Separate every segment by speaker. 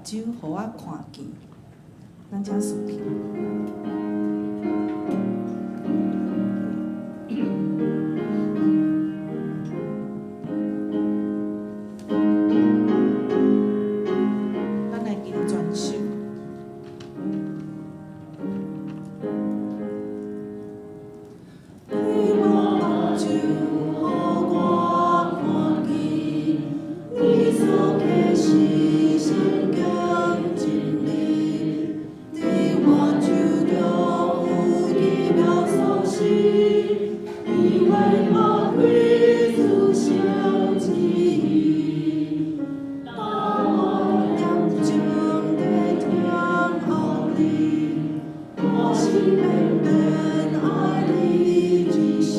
Speaker 1: 睭，予我看見。咱請肅起。咱來吟全首。開我目睭，予我看見，你所啟示聖經真理，佇我手中有奇妙鎖匙，你為我開主聖旨意，當我點鐘在聽候你，我心變變愛你一生，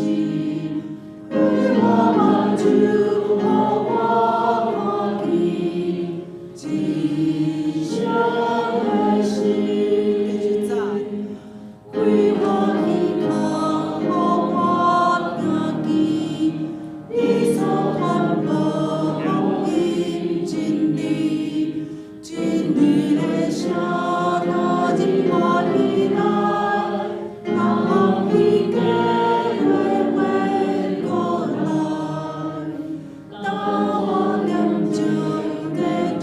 Speaker 1: 開我目睭，予我看見一生的心。繼續讚。開我耳孔，予我聽見，你所傳播福音真理，真理的聲帶入我耳內，當彼計劃回過來，當我點鐘在聽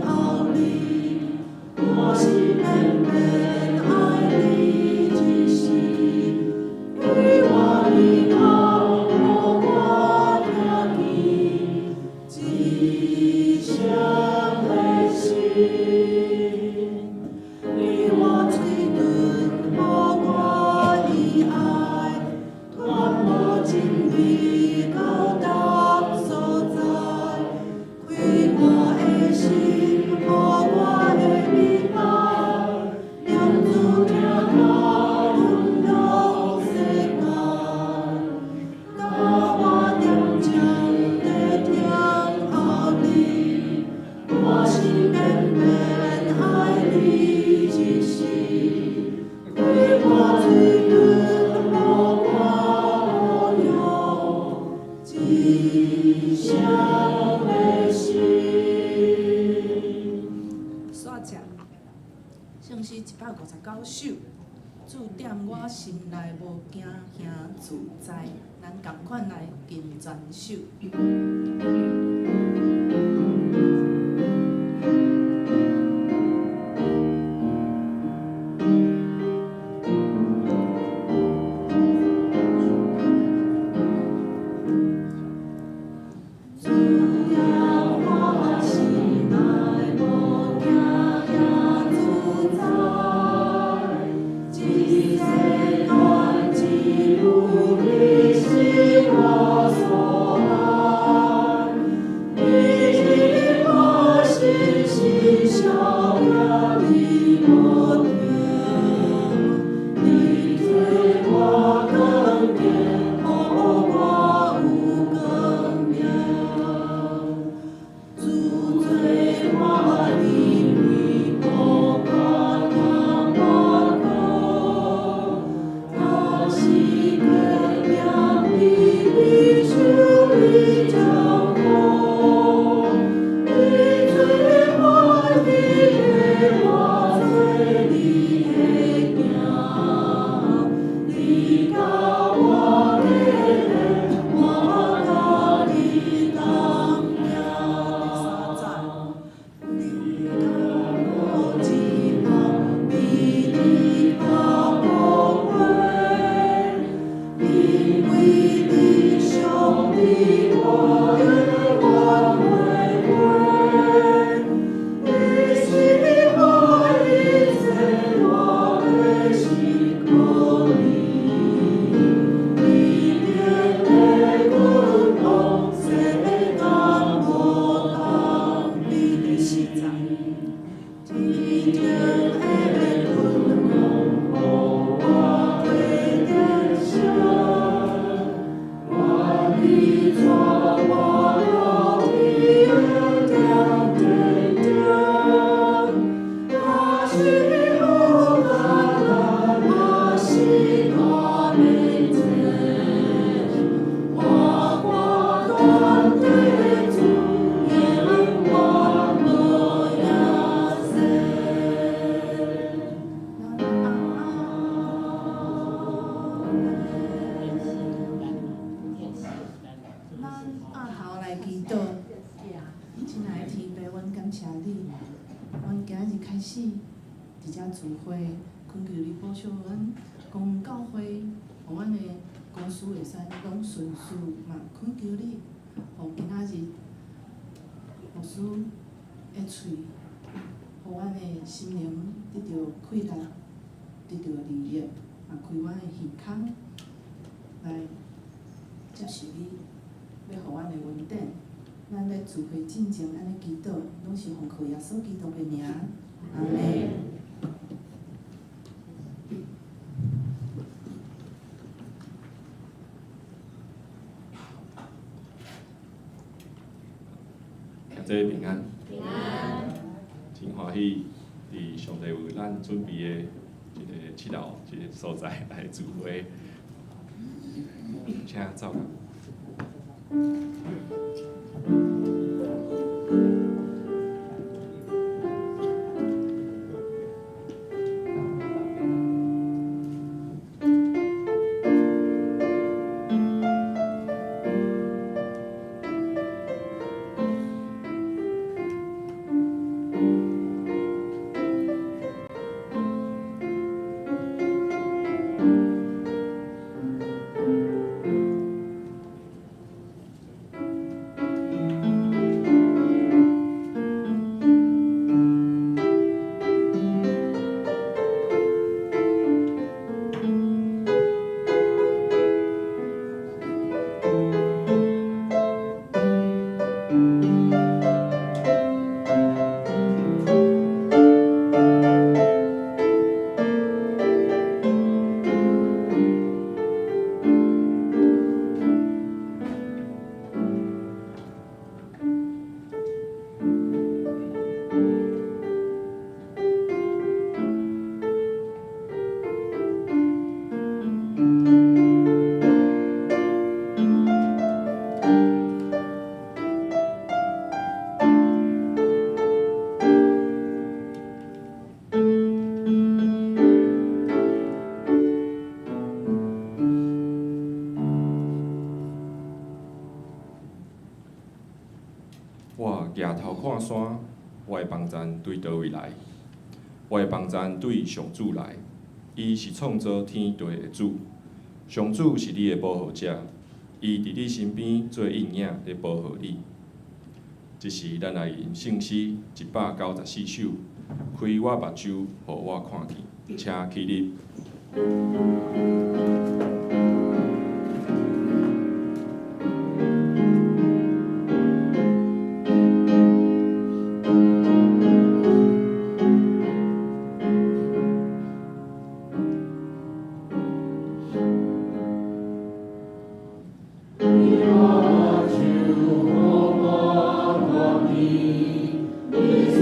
Speaker 1: 候你，我心變變愛你一生，開我耳孔，予我聽見一生的心。予我喙唇，予我以愛，傳播真理到達所在，開我的心，予我的明白，念主聽我溫柔世界。當我點鐘在聽候你，我心變變愛你一生，開我喙唇，予我用一生的心。煞唱聖詩159首，主踮我心內無驚嚇自在，咱仝款來吟全首。主踮我心內無驚嚇自在，一世間只有你是我所愛，你是我心心相印的無停，你做我光點，予我有光明。主做我的庇護，我當我講，若是革命伫你手裡掌控，你做我的我做你的行，你教我的我佮你同行。第三節，你教我一步，比你較寶貴，因為你上帝我永遠袂過。你是我一切，我的心靠你，你定的君王，世間無通比。第四節，天頂的君王，予我提得勝，願你帶我到天頂天頂，若是有艱難，若是大面前，我掛斷的主，永遠無影。你，阮今仔日開始佇遮聚會，懇求你保守阮公教會，予阮的公司會使攏順遂，嘛懇求你，予今仔日牧師的喙，予阮的心靈得著氣力，得著利益，嘛開阮的耳孔來接受你欲予阮的恩典。咱咧聚會進前按呢祈禱，攏是奉靠耶穌基督的名，阿們。
Speaker 2: 兄弟平安。
Speaker 3: 平安。
Speaker 2: 真歡喜，佇上帝為咱準備的這个七樓這个所在來聚會，請走。我舉頭看山，我的幫贊對佗位來？我的幫贊對上主來，伊是創造天地的主。上主是你的保護者，伊佇你身邊做蔭影咧保護你。這時，咱來吟聖詩194首，開我目睭，予我看見，請起立。
Speaker 4: 開我目睭，予我看見，你所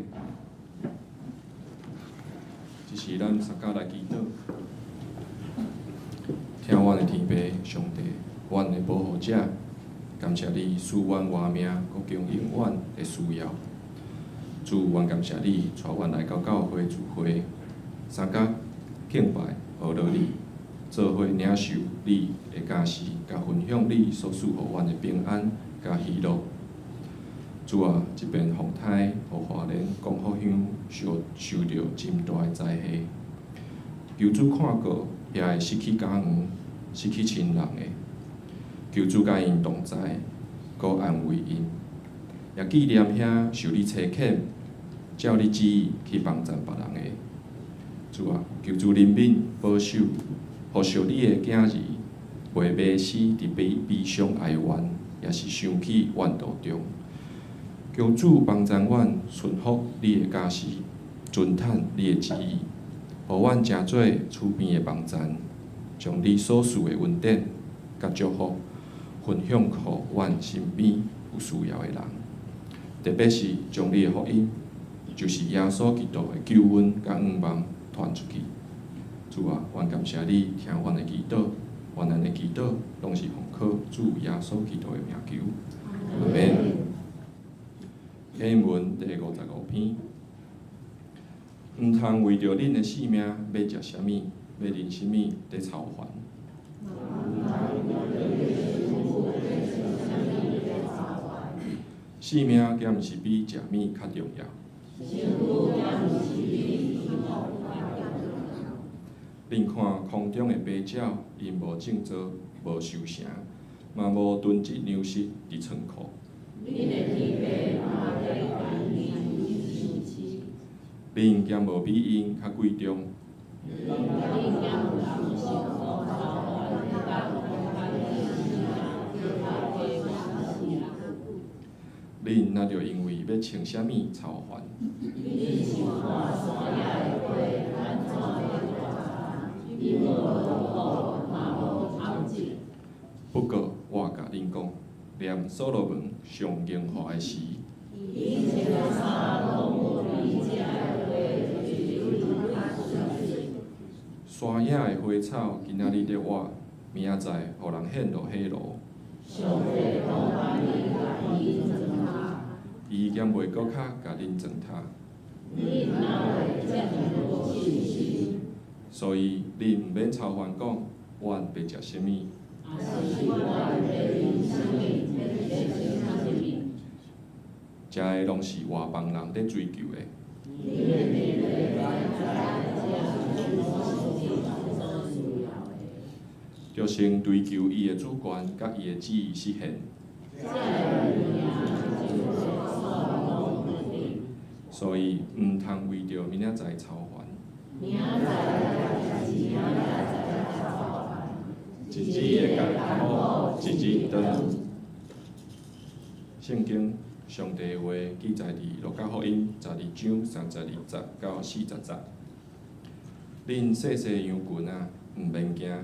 Speaker 2: 禮。這時咱相佮來祈禱，聽阮的天父上帝，阮的保護者，感謝你賜阮活命，閣供應阮的需要。主，阮感謝你，帶阮來到教會聚會，相佮敬拜呵咾你，做伙領受你的教示，佮分享你所賜予阮的平安佮喜樂。主啊，這遍風颱予花蓮光復鄉受受著真大的災禍，求主看顧遐个失去家園、失去親人的，求主佮𪜶同在，閣安慰𪜶，也紀念遐受你差遣，照你旨意去幫贊別人的。主啊，求主憐憫保守，予屬你的囝兒袂迷失佇悲悲傷哀怨，抑是生氣怨妒中。求主幫贊阮順服你的教示，遵趁你的旨意，予阮成做厝邊的幫贊，將你所賜的恩典佮祝福分享予阮身邊有需要的人，特別是將你的福音，就是耶穌基督的救恩佮向望傳出去。主啊，阮感謝你聽阮的祈禱，阮按呢祈禱攏是奉靠主耶穌基督的名求。阿們。啟文第55篇，毋通為著恁的性命欲食啥物，欲啉啥物，咧操煩。性命敢毋是比食物較重要？恁看空中的飛鳥，𪜶無種作，無收成，嘛無囤積糧食佇倉庫。恁敢無比𪜶較貴重？恁若著因為欲穿啥物操煩？不過我共恁講，連所羅門上榮華的時，山野的花草今仔日咧活，明仔載予人獻落火爐。伊敢袂閣較共恁糟蹋？所以恁毋免操煩講，阮欲食啥物？這个攏是外邦人咧追求的。著先追求伊的主權佮伊的旨意實現。所以毋通為著明仔載操煩。一日的艱苦，一日當。聖經上帝話記載佇路加福音12章32節到40節。恁細細羊群啊，毋免驚，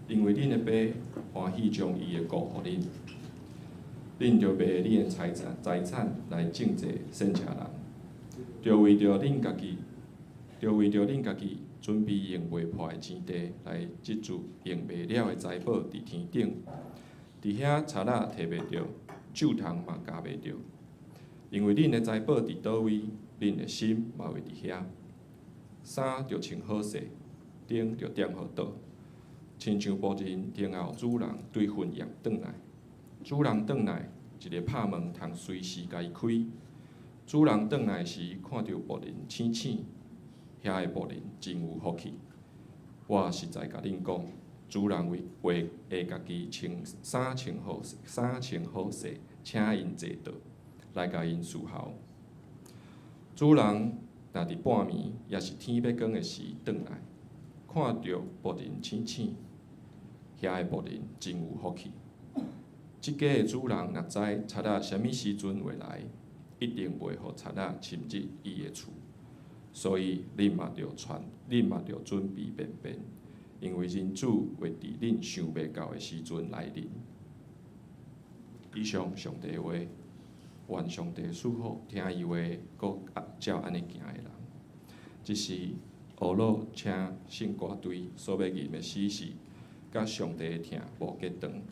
Speaker 2: 因為恁的爸歡喜將伊的國予恁。恁著賣恁的財產財產來賑濟善車人，著為著恁家己，著為著恁家己準備用袂破的錢袋來積聚用袂了的財寶佇天頂，佇遐賊仔提袂著，蛀蟲嘛咬袂著。因為恁的財寶佇佗位，恁的心嘛會佇遐。衫著穿好勢，燈著點好倒，親像僕人等候主人對婚宴轉來。主人轉來，一个拍門通隨時共伊開。主人轉來時，看著僕人醒醒，遐个僕人真有福氣。我實在共恁講，主人會會會家己穿衫穿好，衫穿好勢，請𪜶坐倒，來共𪜶伺候。主人若佇半暝，抑是天欲光的時轉來，看著僕人醒醒，遐个僕人真有福氣。這家的主人若知賊仔啥物時陣會來，一定袂予賊仔侵入伊的厝。所以恁嘛著傳，恁嘛著準備便便，因為人子會佇恁想袂到的時陣來臨。以上上帝話。願上帝賜福聽伊話，閣照按呢行的人。這是呵咾請聖歌隊所欲吟的詩是，佮上帝的疼無隔斷。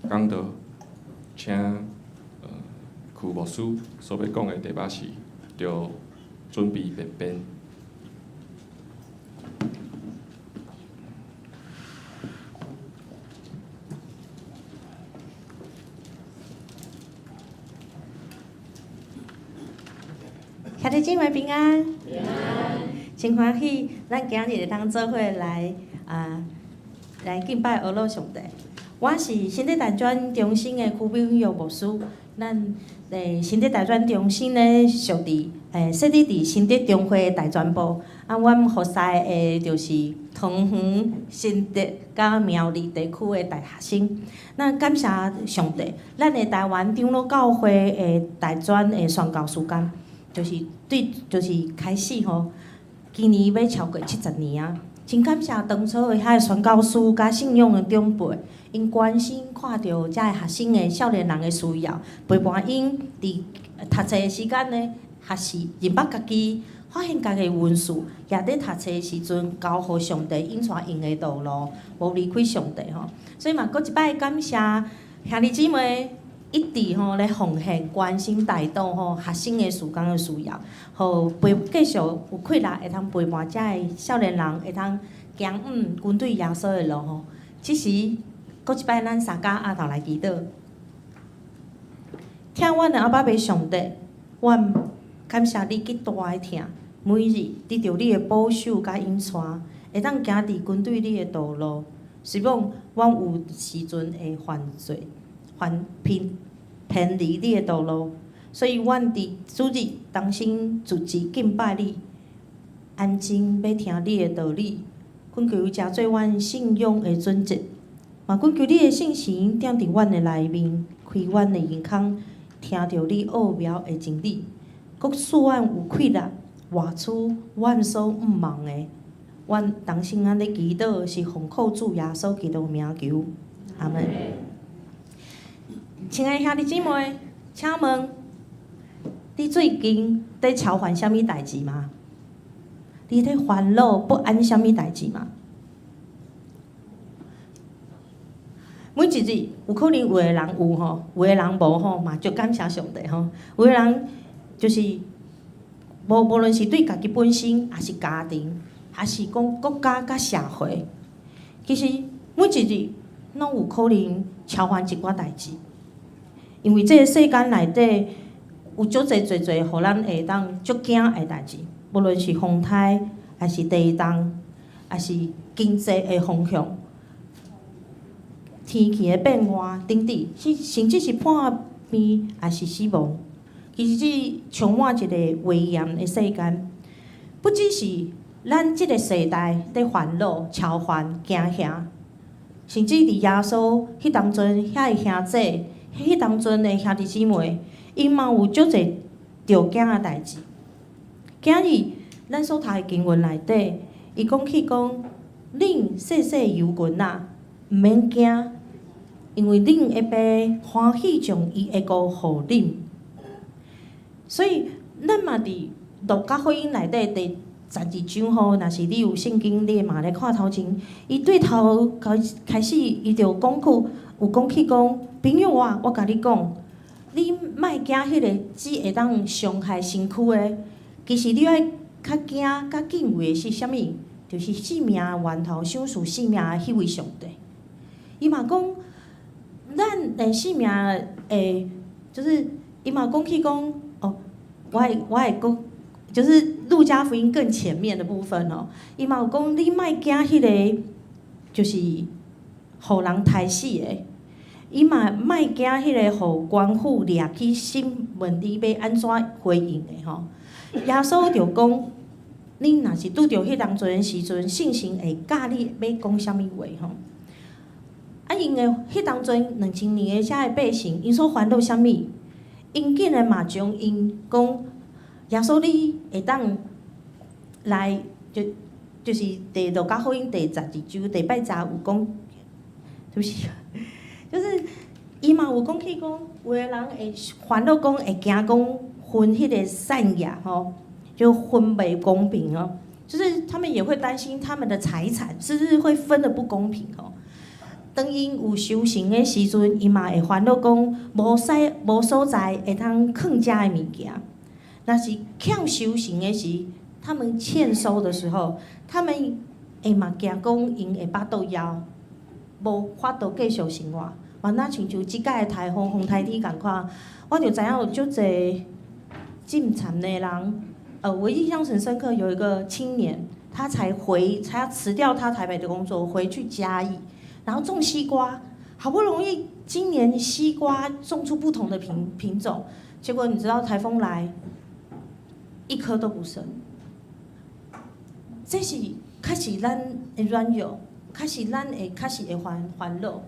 Speaker 2: 講道，請區牧師所欲講的題目是著準備便便。
Speaker 3: 兄弟姊妹平安，真歡喜，咱今日會當做伙來啊，來敬拜呵咾上帝。我是新德大專中心的區敏玉牧師，咱新德大專中心呢，設佇設立佇新竹中會的大專部，啊，阮服侍的就是桃園、新竹佮苗栗地區的大學生。那感謝上帝，咱的台灣長老教會的大專的宣教事工，就是對，就是開始吼，今年欲超過70年啊！真感謝當初的遐个宣教師佮信仰的長輩，𪜶關心看著遮个學生的少年人的需要，陪伴𪜶佇讀冊的時間呢，學習認捌家己，發現家己的恩賜，也佇讀冊的時陣交予上帝引帶𪜶的道路，無離開上帝吼。所以嘛，閣一擺感謝兄弟姊妹一直吼咧奉獻、關心帶導吼學生的事工的需要，予陪繼續有氣力會通陪伴遮个少年人會通行穩跟對耶穌的路吼。這時，閣一擺咱三家阿頭來祈禱，疼阮的阿爸父上帝，阮感謝你極大的疼，每日得著你的保守佮引帶，會當行佇跟對你的道路。雖罔阮有時陣會犯罪、犯偏偏離你的道路，所以阮佇主日同心聚集敬拜你，安靜欲聽你的道理，懇求成做阮信仰的準則，嘛懇求你的聖神踮佇阮的內面，開阮的耳孔，聽著你奧妙的真理，閣賜阮有氣力活出阮所向望的。阮同心按呢祈禱，是奉靠主耶穌基督名求，阿門。親愛兄弟姊妹，請問你最近佇操煩啥物代誌嗎？你佇煩惱不安啥物代誌嗎？每一日有可能有的人有吼，有的人無吼，嘛足感謝上帝吼。有的人就是無論是對家己本身，抑是家庭，抑是講國家佮社會，其實每一日攏有可能操煩一寡代誌。因為這个世間內底有足濟濟濟，予咱會當足驚的代誌，無論是風颱，抑是地動，抑是經濟的風向、天氣的變化等等，甚至是破病，抑是死亡。其實這充滿一個危險的世間，不只是咱這个世代佇煩惱、操煩、驚嚇，甚至佇耶穌彼當陣遐个兄弟。彼當陣的兄弟姊妹，𪜶嘛有足濟著驚的代誌。今日咱所讀的經文內底，伊講起講，恁細細羊群仔，毋免驚，因為恁的爸歡喜將伊的國予恁。所以，咱嘛佇路加福音內底第12章吼，若是你有聖經，你會嘛咧看頭前，伊對頭開開始，伊就講句，有講起講，朋友啊，我共你講，你莫驚彼个只會當傷害身軀的，其實你愛較驚、較敬畏的是啥物？就是性命的源頭、賞賜性命的彼位上帝。伊嘛講，咱的性命的，就是伊嘛講起講，哦，我會講，就是路加福音更前面的部分哦。伊嘛有講，你莫驚彼个，就是予人刣死的。伊嘛莫驚彼个予官府掠去審問你欲按怎回應的吼。耶穌就講，恁若是拄著彼當陣時陣，聖神會教你欲講啥物話吼。啊，𪜶的彼當陣2000年的遮个百姓，𪜶所煩惱啥物？𪜶竟然嘛將𪜶講，耶穌你會當來，就是佇路加福音第12章第八節有講，對不起。就是伊嘛有講起講，有的人會煩惱講，會驚講分彼个產業吼，就分袂公平哦。就是他們也會擔心他們的財產是不是會分得不公平哦。當𪜶有收成的時陣，伊嘛會煩惱講無使無所在會通囥遮的物件。若是欠收成的時，他們欠收的時候，他們會嘛驚講𪜶會腹肚枵，無法度繼續生活。嘛，若親像這屆的颱風風颱天仝款，我就知影有足濟進田的人。我印象很深刻，有一個青年，他才回，他辭掉他台北的工作，回去嘉義，然後種西瓜，好不容易今年西瓜種出不同的品種，結果你知道颱風來，一顆都不剩。這是確實咱的軟弱，確實咱會確實會煩煩惱。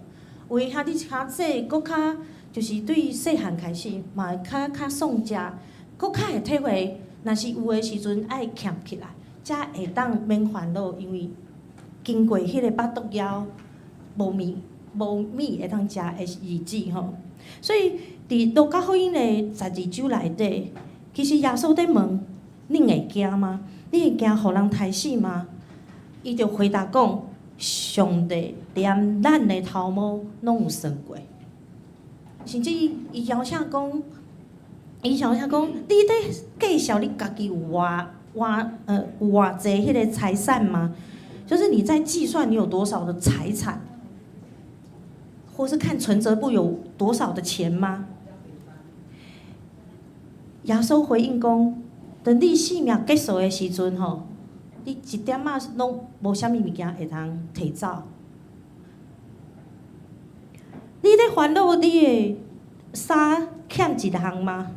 Speaker 3: 有的兄弟較細，閣較就是對細漢開始，嘛會較較爽食，閣較會體會。若是有的時陣愛儉起來，才會當免煩惱，因為經過彼個腹肚枵，無物無物會當食的日子吼。所以佇路加福音的12章內底，其實耶穌佇問：恁會驚嗎？恁會驚予人刣死嗎？伊就回答講：上帝連咱的頭毛攏有算過，甚至伊邀請講，伊邀請講，你佇計數你家己有偌偌有偌濟彼個財產嗎？就是你在計算你有多少的財產，或是看存摺簿有多少的錢嗎？耶穌回應講：當你性命結束的時陣吼，你一點仔攏無啥物物件會通提走。你咧煩惱你的衫欠一項嗎？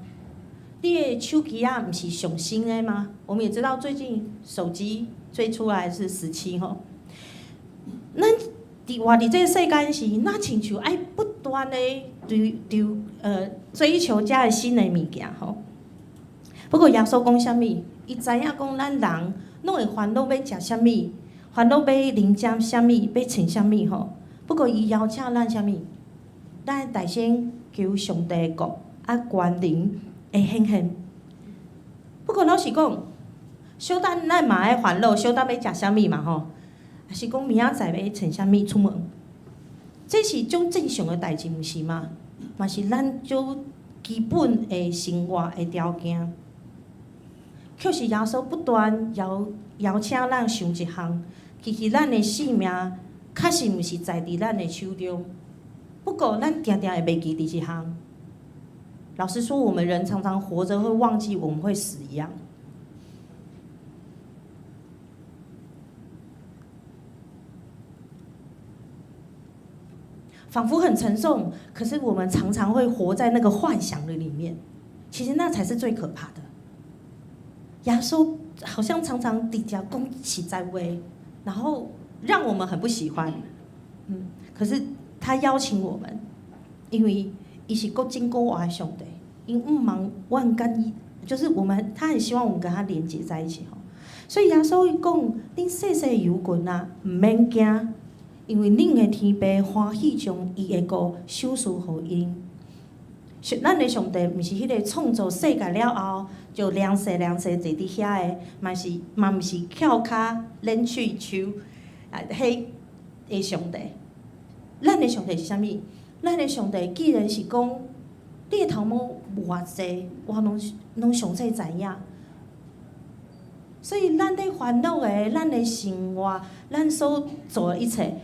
Speaker 3: 你的手機仔毋是上新的嗎？我們也知道最近手機最出來是17吼。咱佇活佇這個世間時，若親像愛不斷的追追追求遮個新的物件吼。不過耶穌講啥物？伊知影講咱人攏會煩惱欲食啥物，煩惱欲啉啥物，欲穿啥物吼。不過伊邀請咱啥物？咱大先求上帝的國啊，權能會顯現。不過老實講，小等咱嘛愛煩惱，小等欲食啥物嘛吼，抑是講明仔載欲穿啥物出門？這是種正常的代誌，毋是嗎？嘛是咱足基本的生活的條件。卻是耶穌不斷邀邀請咱想一項，其實咱的性命確實毋是在佇咱的手中。不過，咱定定會袂記得這項。老實說，我們人常常活著會忘記我們會死一樣。仿佛很沉重，可是我們常常會活在那個幻想的裡面。其實那才是最可怕的。耶穌好像常常佇遮講實在話，然後讓我們很不喜歡。可是他邀請我們，因為伊是閣真閣活的上帝，伊毋茫阮佮伊，就是我們，他很希望我們跟他連接在一起吼。所以耶穌伊講，恁細細羊群啊，毋免驚，因為恁的天父歡喜將伊的國賞賜予𪜶。咱的上帝毋是彼個創造世界了後就涼勢涼勢坐佇遐的，嘛是嘛毋是翹跤練喙鬚啊，彼个上帝。咱的上帝是啥物？咱的上帝既然是講，你的頭毛無偌濟，我攏攏詳細知影。所以咱咧煩惱的，咱的生活，咱所做的一切，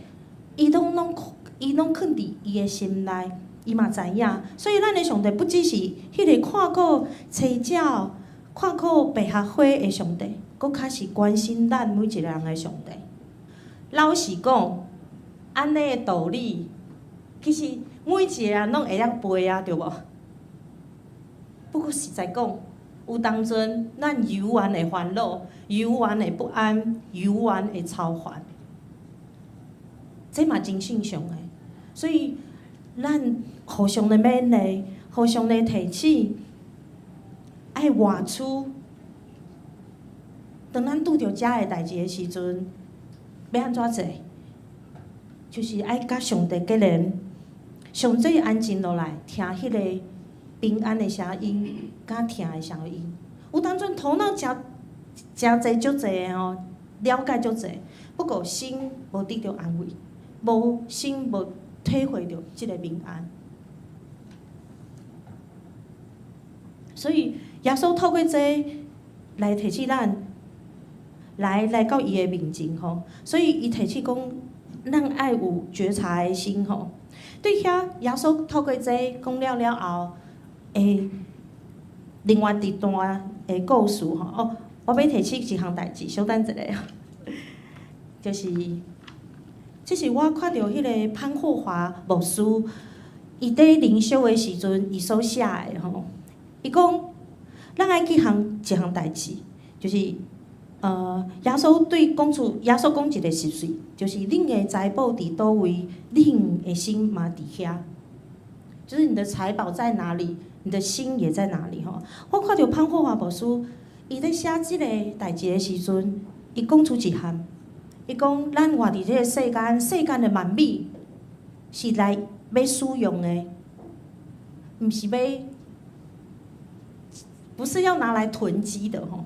Speaker 3: 伊攏攏伊攏囥佇伊的心內，伊嘛知影。所以咱的上帝不只是彼個看顧青鳥、看顧百合花的上帝，閣較是關心咱每一個人的上帝。老實講，按呢的道理，其實每一個人攏會曉背啊，對無？不過實在講，有當陣咱猶原會煩惱，猶原會不安，猶原會操煩，這嘛真正常的。所以咱互相的勉勵，互相的提醒，愛活出。當咱拄著遮的代誌的時陣，欲按怎做？就是愛佮上帝結連，上濟安靜落來，聽彼個平安的聲音，佮疼的聲音。有當陣頭腦誠誠濟足濟的吼，了解足濟，不過心無得著安慰，無心無體會著這个平安。所以耶穌透過這來提醒咱，來來到伊的面前吼。所以伊提醒講，咱愛有覺察的心吼。對遐，耶穌透過這講了了後，會另外一段的故事吼。哦，我欲提醒一項代誌，小等一下，就是，這是我看著彼个潘霍華牧師，伊佇靈修的時陣，伊所寫的吼。伊講，咱愛記項一項代誌，就是耶穌對講出，耶穌講一个實歲，就是恁的財寶佇佗位，恁的心嘛佇遐。就是你的財寶在哪裡，你的心也在哪裡吼。我看著潘霍華牧師，伊咧寫這个代誌的時陣，伊講出一項，伊講咱活佇這个世間，世間的萬物是來欲使用的，毋是欲，不是要拿來囤積的吼。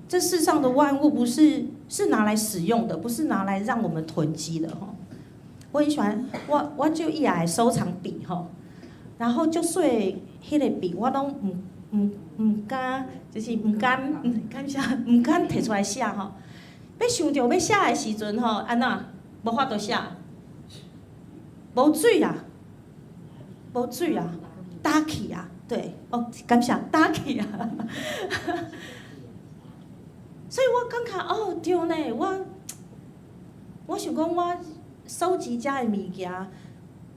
Speaker 3: 這世上的萬物不是是拿來使用的，不是拿來讓我們囤積的吼。我很喜歡，我就伊愛收藏筆吼，然後足細彼个筆我攏毋敢，就是毋敢，感謝，毋敢提出來寫吼。欲想著欲寫的時陣吼，按怎無法度寫，無水啊，無水啊，焦去啊，對，哦，感謝，焦去啊。所以我感覺哦，對呢，我想講我收集遮的物件，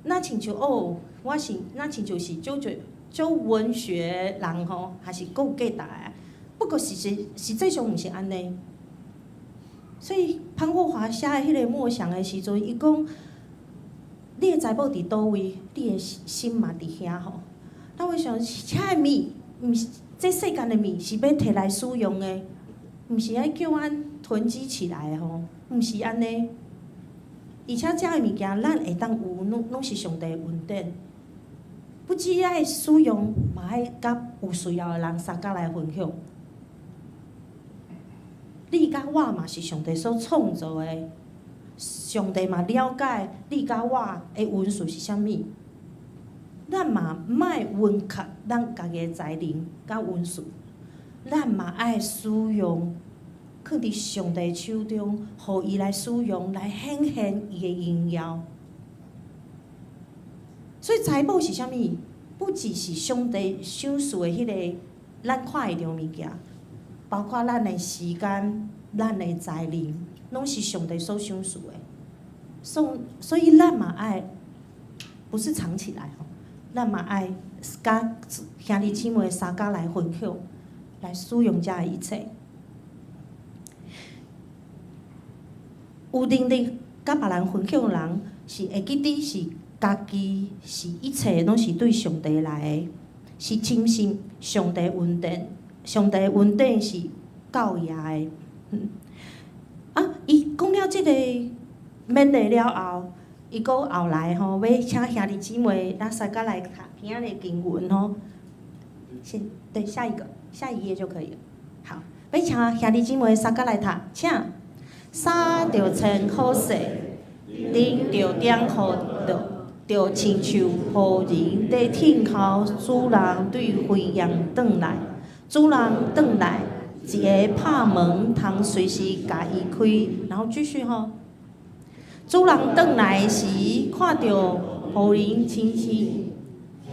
Speaker 3: 若親像哦，我是若親像是足濟足文學人吼，還是閣有價值的。不過實際上毋是按呢。所以潘霍華寫的彼个默想的時陣，伊講你的財寶佇佗位，你的心嘛佇遐吼。那我想，遮的物，毋是這世間的物是欲提來使用的，毋是愛叫阮囤積起來的吼，毋是按呢。而且遮的物件，咱會當有，攏是上帝的恩典。不只愛使用，嘛愛佮有需要的人相佮來分享。你佮我嘛是上帝所創造的，上帝嘛了解你佮我的恩賜是啥物。咱嘛毋愛勻缺咱家己的才能佮恩賜，咱嘛愛使用，囥佇上帝手中，予伊來使用，來顯現伊的榮耀。所以財寶是啥物？不只是上帝賞賜的彼个咱看會著物件，包括咱的時間、咱的才能，攏是上帝所賞賜的。所以咱嘛愛，不是藏起來吼，咱嘛愛佮兄弟姊妹相佮來分享，來使用遮的一切。有能力佮別人分享的人，是會記得是家己是一切攏是對上帝來的，是深信上帝恩典，上帝恩典是夠額的。啊，伊講了這個勉勵了後，伊閣後來吼，欲請兄弟姊妹咱相佮來讀今仔日經文吼。先對下一個，下一頁就可以了。好，欲請兄弟姊妹相佮來讀，請。衫著穿好勢，燈著點好著，就親像僕人佇等候主人對婚宴轉來。主人轉來，一个拍門，通隨時共伊開，然後繼續吼。主人轉來時，看著僕人清醒，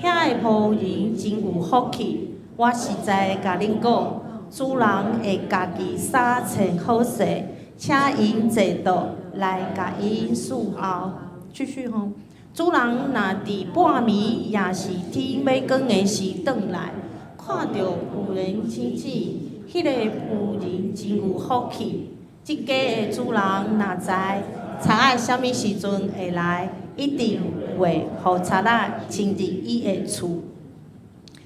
Speaker 3: 遐个僕人真有福氣。我實在共恁講，主人會家己衫穿好勢，請𪜶坐倒來共𪜶伺候。繼續吼，主人若佇半暝，抑是天欲光的時轉來，看著僕人清醒，彼个僕人真有福氣。這家的主人若知賊仔啥物時陣會來，一定會予賊仔進入伊的厝。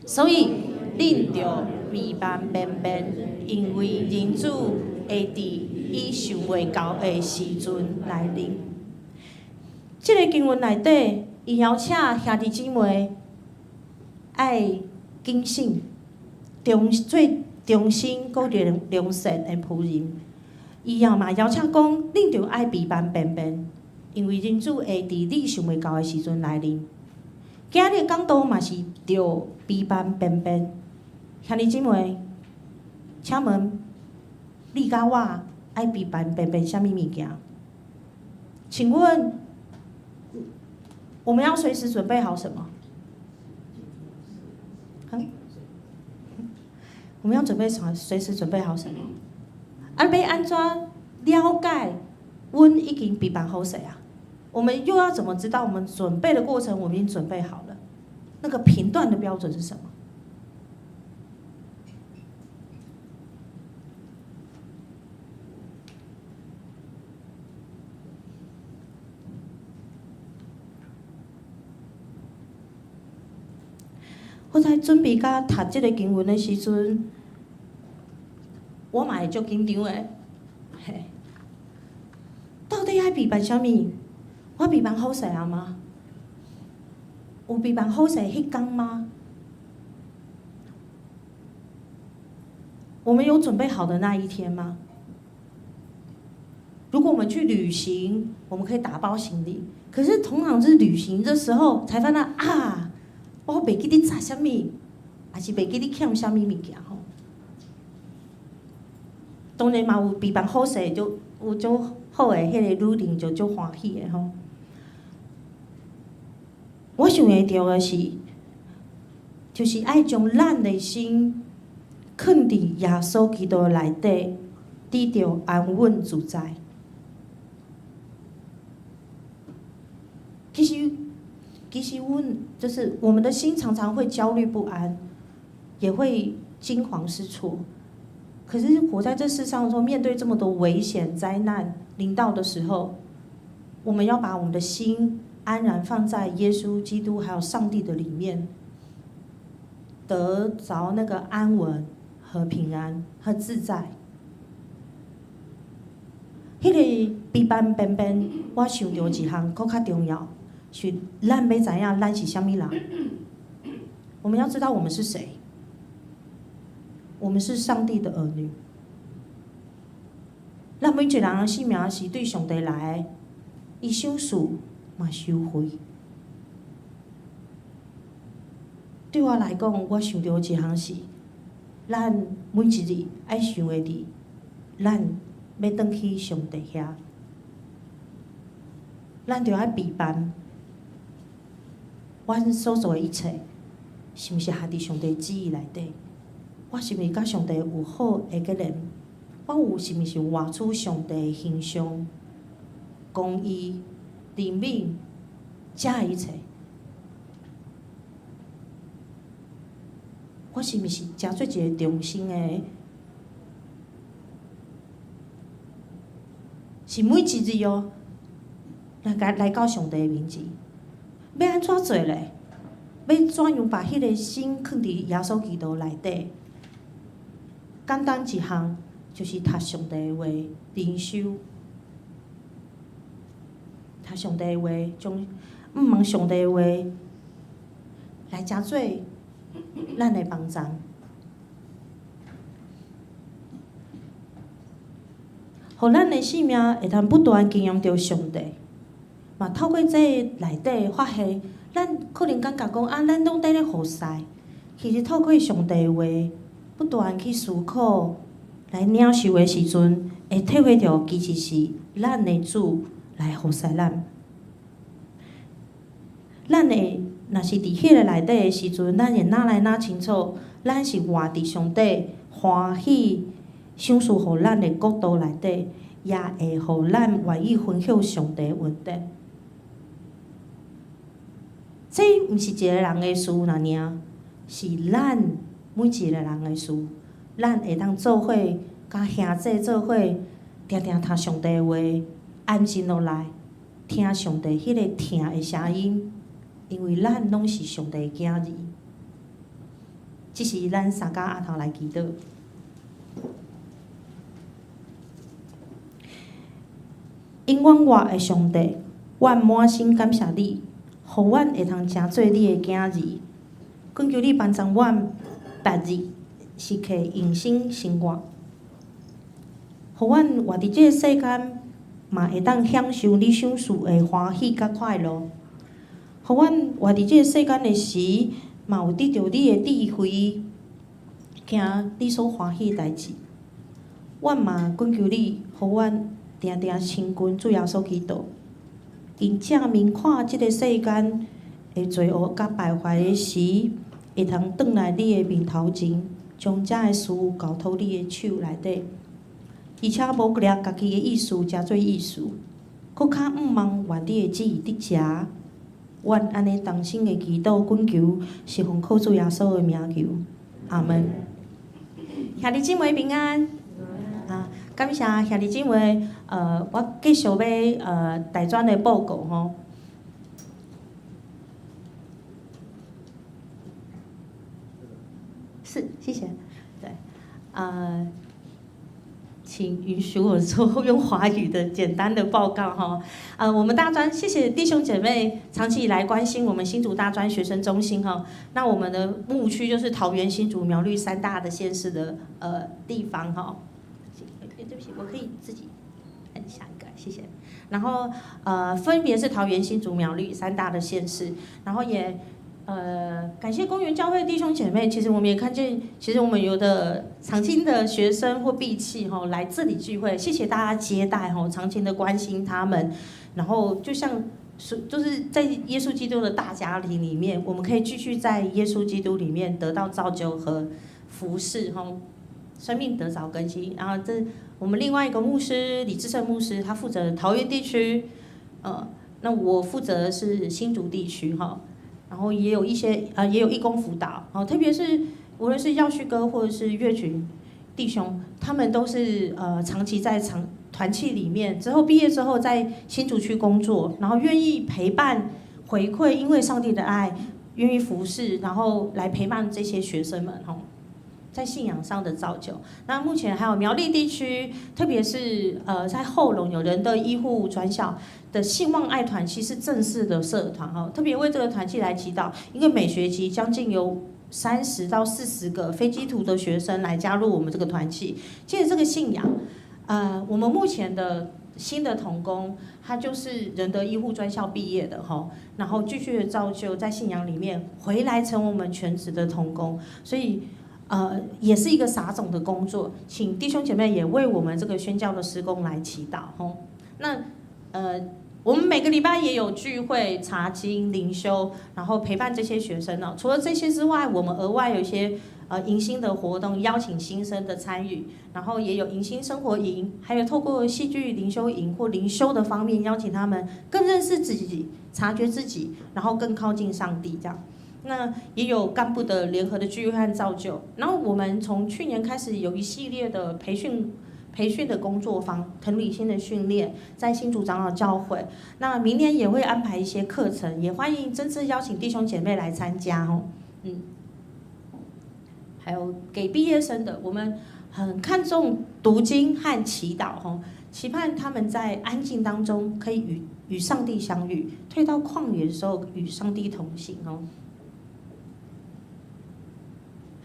Speaker 3: 所以，恁著備辦便便，因為人子會佇伊想袂到的時陣來臨。這个經文內底，伊邀請兄弟姊妹愛警醒，忠做忠心閣良善的僕人。伊也嘛邀請講，恁著愛備辦便便，因為人子會佇你想袂到的時陣來臨。今日講道嘛是著備辦便便，兄弟姊妹，請問你佮我愛備辦便便啥物物件？請問我們要隨時準備好什麼？嗯？我們要準備什麼？隨時準備好什麼？啊，欲按怎了解阮已經備辦好勢啊？我們又要怎麼知道我們準備的過程，我們已經準備好了？那個評斷的標準是什麼？我在準備佮讀這个經文的時陣，我嘛會足緊張的。嘿，到底愛備辦啥物？我備辦好勢啊嗎？有備辦好勢彼工嗎？我們有準備好的那一天嗎？如果我們去旅行，我們可以打包行李，可是通常是旅行的時候才發現啊，我袂記得帶啥物，還是袂記得欠啥物物件吼。當然嘛有備辦好勢，就有足好的彼个旅程就足歡喜的吼。我想會著的是，就是愛將咱的心囥佇耶穌基督內底，得著安穩自在。其實，其實阮就是我們的心常常會焦慮不安，也會驚惶失措。可是活在這世上的時候，面對這麼多危險災難臨到的時候，我們要把我們的心安然放在耶穌基督還有上帝的裡面，得著那個安穩和平安和自在。彼个備辦便便，我想著一項閣較重要，是咱欲知影咱是啥物人。我們要知道我們是誰，我們是上帝的兒女。咱每一個人的性命是對上帝來的，伊賞賜嘛收費。對我來講，我想著一項是，咱每一日愛想的佇，咱欲轉去上帝遐，咱著愛備辦，阮所做的一切，是毋是合佇上帝旨意內底？我是毋是佮上帝有好的結連？我有是毋是活出上帝的形象、公義、憐憫，這一切？我是毋是成做一个忠心的？是每一日哦，來共來到上帝的面前，欲按怎做咧？欲怎樣把彼个心囥佇耶穌基督內底？簡單一項，就是讀上帝的話，靈修，讀上帝的話，將毋望上帝的話來成做咱的幫贊，予咱的生命會通不斷經驗著上帝。嘛，透過這个內底發現，咱可能感覺講啊，咱攏佇咧服侍，其實透過上帝的話，不斷去思考、來領受的時陣，會體會著其實是咱的主來服侍咱。咱會若是佇彼个內底的時陣，咱會哪來哪清楚，咱是活佇上帝歡喜賞賜予咱的國度內底，也會予咱願意分享上帝恩典。這毋是一个人的事爾爾，是咱每一个人的事。咱會當做伙，佮兄弟做伙，定定讀上帝的話，安靜落來，聽上帝彼个疼的聲音。因為咱攏是上帝的囝兒，這是咱三工暗頭來祈禱。永遠活的上帝，阮滿心感謝你，予阮會通成做你的囝兒。懇求你幫助阮，逐日時刻用心生活，予阮活佇這个世間，嘛會當享受你賞賜的歡喜佮快樂。予阮活佇這个世間的時，嘛有得著你的智慧，行你所歡喜的代誌。阮嘛懇求你，予阮定定親近主耶穌基督，𪜶正面看這个世間的罪惡佮敗壞的時，會通轉來你的面頭前，將這个事交託你的手內底，而且無掠家己的意思，成做意思，閣較向望願你的旨意得成。阮按呢同心的祈禱懇求，是奉靠主耶穌的名求，阿門。兄弟姊妹平安。啊，感謝兄弟姊妹，我繼續欲大專的報告吼。是，謝謝。對，請允許我做用華語的簡單的報告哈。我們大專謝謝弟兄姐妹長期以來關心我們新竹大專學生中心哈。那我們的牧區就是桃園、新竹、苗栗三大的縣市的地方哈。對不起，我可以自己按下一個，謝謝。然後分別是桃園、新竹、苗栗三大的縣市，然後也感謝公園教會弟兄姐妹，其實我們也看見，其實我們有的長青的學生或畢契吼來這裡聚會，謝謝大家接待吼，長期的關心他們，然後就像是就是在耶穌基督的大家庭裡面，我們可以繼續在耶穌基督裡面得到造就和服侍吼，生命得著更新。然後這我們另外一個牧師李志勝牧師，他負責桃園地區，那我負責的是新竹地區哈。然後也有一些也有義工輔導，哦，特別是無論是耀旭哥或者是岳群弟兄，他們都是長期在長團契裡面，之後畢業之後在新竹區工作，然後願意陪伴回饋，因為上帝的愛，願意服侍，然後來陪伴這些學生們，吼，在信仰上的造就。那目前還有苗栗地區，特別是在後龍有仁德醫護專校的信望愛團契是正式的社團哈，特別為這個團契來祈禱，因為每學期將近有30到40個非基督徒的學生來加入我們這個團契，借著這個信仰，我們目前的新的同工，他就是仁德醫護專校畢業的哈，然後繼續的造就在信仰裡面回來成為我們全職的同工，所以也是一個撒種的工作，請弟兄姐妹也為我們這個宣教的事工來祈禱吼。那我們每個禮拜也有聚會、查經、靈修，然後陪伴這些學生呢。除了這些之外，我們額外有一些迎新的活動，邀請新生的參與，然後也有迎新生活營，還有透過戲劇靈修營或靈修的方面，邀請他們更認識自己、察覺自己，然後更靠近上帝這樣。那也有幹部的聯合的聚會和造就。然後我們從去年開始有一系列的培訓的工作坊，藤理心的訓練，在新竹長老教會。那明年也會安排一些課程，也歡迎真摯邀請弟兄姐妹來參加哦。嗯，還有給畢業生的，我們很看重讀經和祈禱哦，期盼他們在安靜當中可以與上帝相遇，退到曠野的時候與上帝同行哦。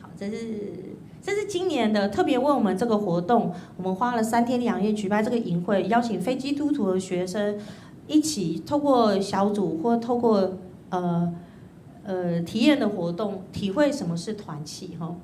Speaker 3: 好，這是今年的特別為我們這個活動，我們花了3天2夜舉辦這個營會，邀請非基督徒的學生一起透過小組或透過體驗的活動，體會什麼是團契哈。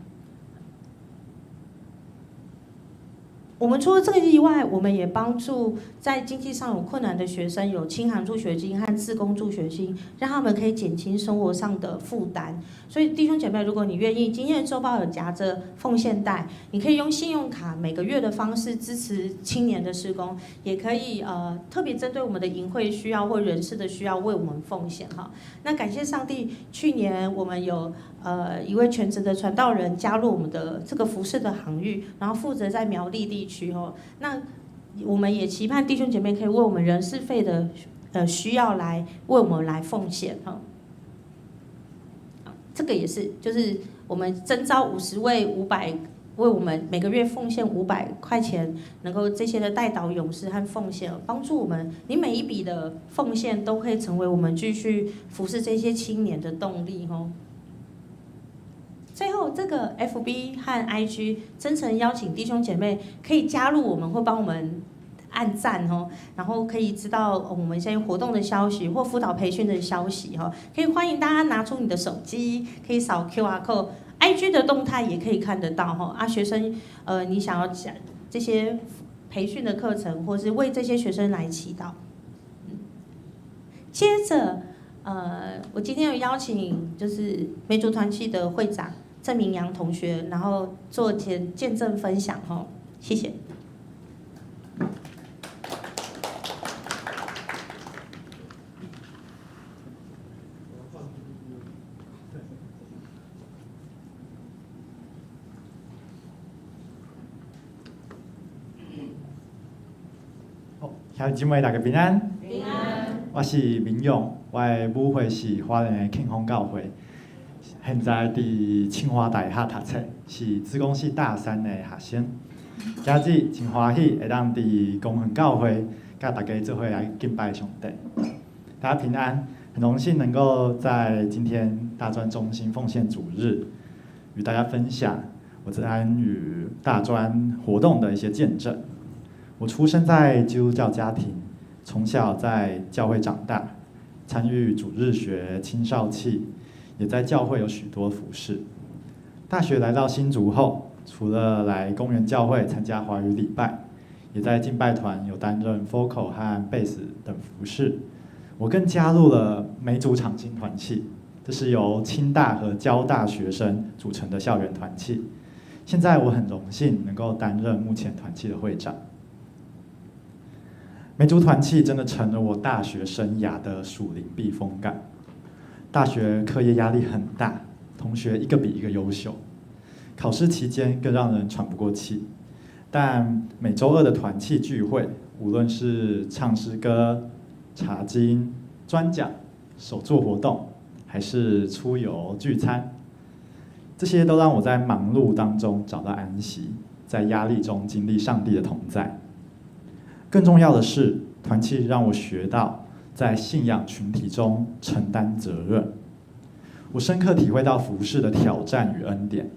Speaker 3: 我們除了這個以外，我們也幫助在經濟上有困難的學生，有清寒助學金和志工助學金，讓他們可以減輕生活上的負擔。所以弟兄姐妹，如果你願意，今天的週報有夾着奉獻袋，你可以用信用卡每個月的方式支持青年的事工，也可以特別針對我們的營會需要或人事的需要為我們奉獻哈。那感謝上帝，去年我們有一位全職的傳道人加入我們的這個服事的行域，然後負責在苗栗地區哦。那我們也期盼弟兄姐妹可以為我們人事費的需要來為我們來奉獻哈。這個也是，就是我們徵召50位500為我們每個月奉獻500塊錢，能夠這些的代禱勇士和奉獻，幫助我們。你每一筆的奉獻都可以成為我們繼續服侍這些青年的動力哦。最後，這個 FB 和 IG 真誠邀請弟兄姐妹可以加入我們，或幫我們按讚哦，然後可以知道我們現在活動的消息或輔導培訓的消息哈。可以歡迎大家拿出你的手機，可以掃 QR code，IG 的動態也可以看得到哈。啊，學生，你想要講這些培訓的課程，或是為這些學生來祈禱。接着，我今天有邀請就是梅竹團契的會長鄭明陽同學，然後做見證分享哈，謝謝。
Speaker 4: 好，兄弟姊妹大家平安。
Speaker 3: 平安。
Speaker 4: 我是明勇，我的母會是花蓮的慶豐教會。現在佇清華大學讀冊，是資工系大三的學生。今日真歡喜會當佇公園教會，佮大家做伙來敬拜上帝。大家平安，很榮幸能夠在今天大專中心奉獻主日，與大家分享我參與大專活動的一些見證。我出生在基督教家庭，從小在教會長大，參與主日學、青少契，也在教會有許多服事。大學來到新竹後，除了來公園教會參加華語禮拜，也在敬拜團有擔任 vocal 和貝斯等服事。我更加入了梅竹長青團契，這是由清大和交大學生組成的校園團契。現在我很榮幸能夠擔任目前團契的會長。梅竹團契真的成了我大學生涯的屬靈避風港。大學課業壓力很大，同學一個比一個優秀，考試期間更讓人喘不過氣。但每週二的團契聚會，無論是唱詩歌、查經、專講、手作活動，還是出遊聚餐，這些都讓我在忙碌當中找到安息，在壓力中經歷上帝的同在。更重要的是，團契讓我學到在信仰群體中承擔責任。我深刻體會到服事的挑戰與恩典。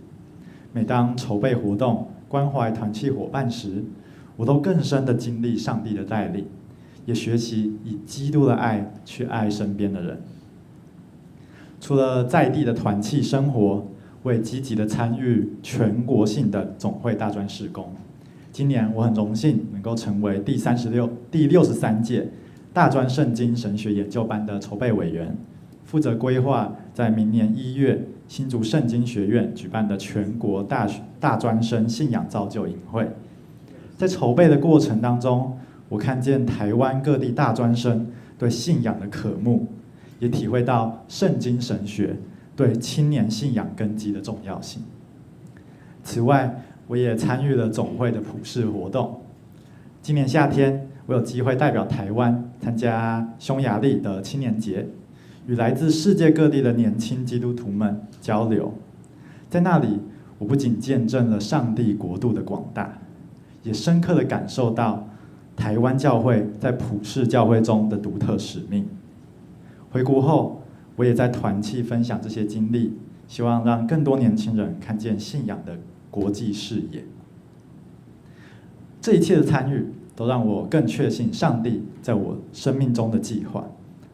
Speaker 4: 每當籌備活動、關懷團契夥伴時，我都更深的經歷上帝的帶領，也學習以基督的愛去愛身邊的人。除了在地的團契生活，我也積極的參與全國性的總會大專事工。今年我很榮幸能夠成為第63屆大專聖經神學研究班的籌備委員，負責規劃在明年1月新竹聖經學院舉辦的全國大專生信仰造就營會。在籌備的過程當中，我看見台灣各地大專生對信仰的渴慕，也體會到聖經神學對青年信仰根基的重要性。此外，我也參與了總會的普世活動。今年夏天，我有機會代表台灣參加匈牙利的青年節，與來自世界各地的年輕基督徒們交流。在那裡，我不僅見證了上帝國度的廣大，也深刻地感受到台灣教會在普世教會中的獨特使命。回國後，我也在團契分享這些經歷，希望讓更多年輕人看見信仰的國際視野。這一切的參與，都讓我更確信上帝在我生命中的計劃。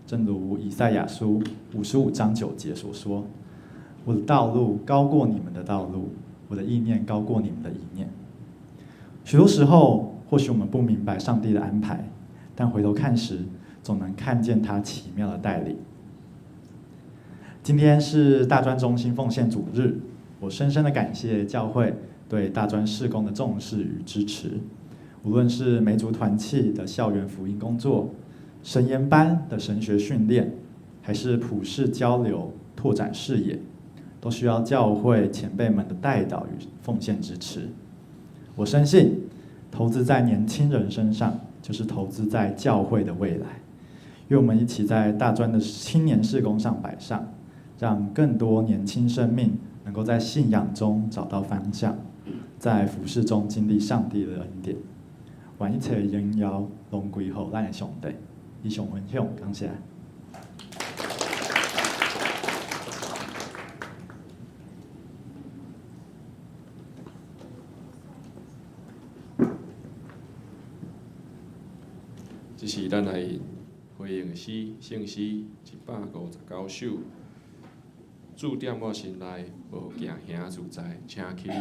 Speaker 4: 正如以賽亞書55章9節所說：“我的道路高過你們的道路，我的意念高過你們的意念。”許多時候，或許我們不明白上帝的安排，但回頭看時，總能看見他奇妙的帶領。今天是大專中心奉獻主日，我深深的感謝教會對大專事工的重視與支持。無論是梅竹團契的校園福音工作、神研班的神學訓練，還是普世交流拓展視野，都需要教會前輩們的帶導與奉獻支持。我深信，投資在年輕人身上，就是投資在教會的未來。願我們一起在大專的青年事工上擺上，讓更多年輕生命能夠在信仰中找到方向，在服事中經歷上帝的恩典。願一切榮耀攏歸予咱的上帝。以上分享，感謝。
Speaker 2: 這是咱來回應的詩，聖詩159首。主踮我心內，無驚惶自在，請起立。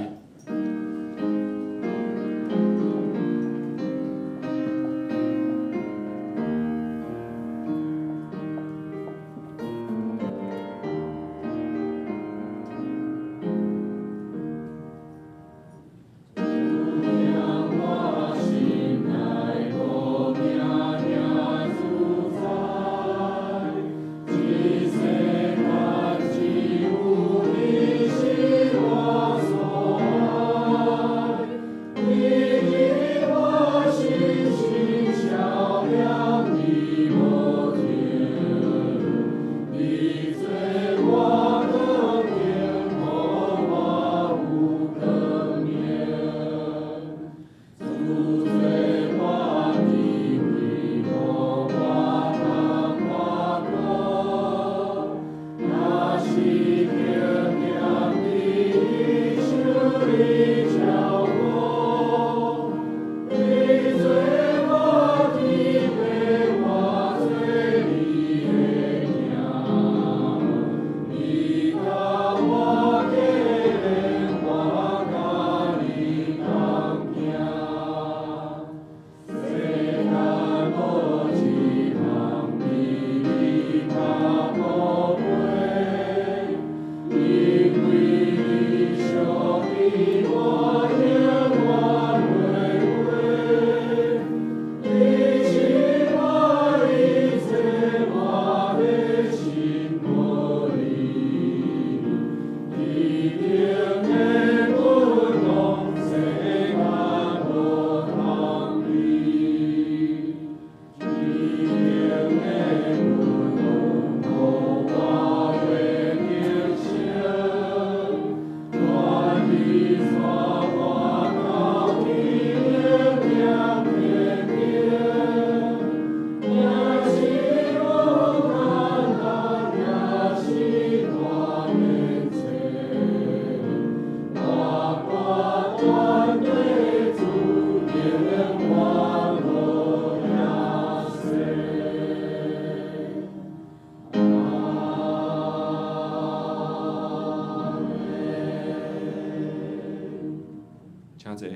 Speaker 1: 我所愛。
Speaker 2: 坐。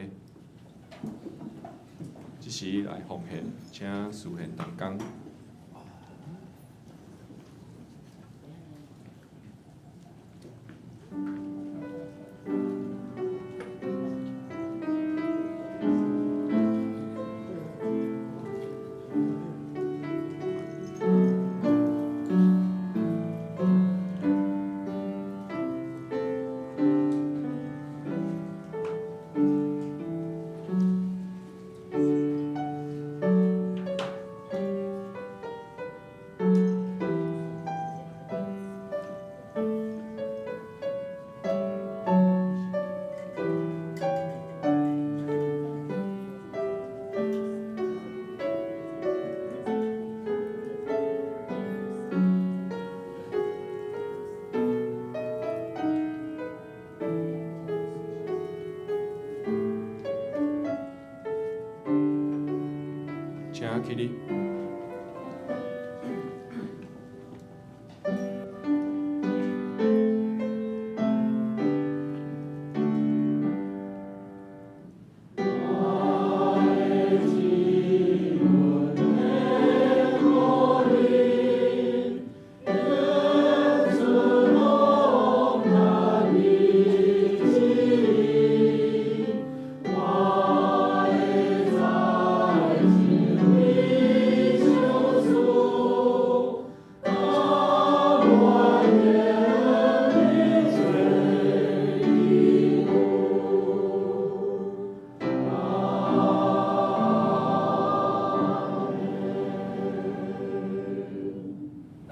Speaker 2: 這時來奉獻，請司獻同工。請起立。